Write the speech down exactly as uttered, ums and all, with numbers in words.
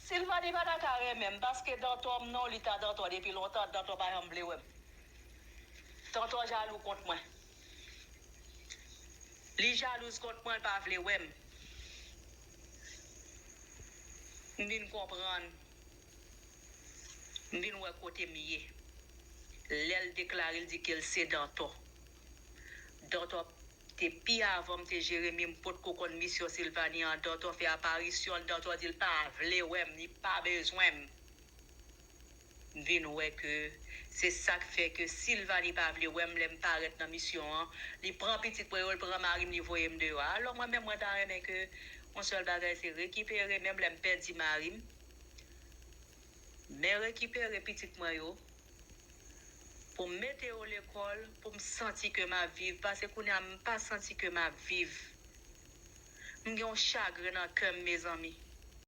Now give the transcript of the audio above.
Silvani pa ta ka renmen m, paske Dantò m non, li ta Dantò depi lontan, Dantò pa janm vle wè m. Dantò jalou kont mwen. Li jalouz kont mwen, li pa vle wè m. M vin konprann. M vin wè kote m ye. Lè l deklare l di ke l se Dantò. Dantò te pi avan m te Jeremi, m potko konn misyon Silvani an. Dantò fè aparisyon l, Dantò di l pa vle wè m, li pa bezwen m. M vin wè ke se sa k fè ke Silvani pa vle wè m lè m parèt nan misyon an. Li pran pitit mwen yo, li pran mari m, li voye m deyò. Alò mwen menm, mwen ta renmen ke yon sèl bagay se rekipere, menm lè m pèdi mari m, men rekipere pitit mwen yo, pou m mete yo lekòl, pou m santi ke m ap viv, paske kounye a m pa santi ke m ap viv. M gen yon chagren nan kè m, mezanmi.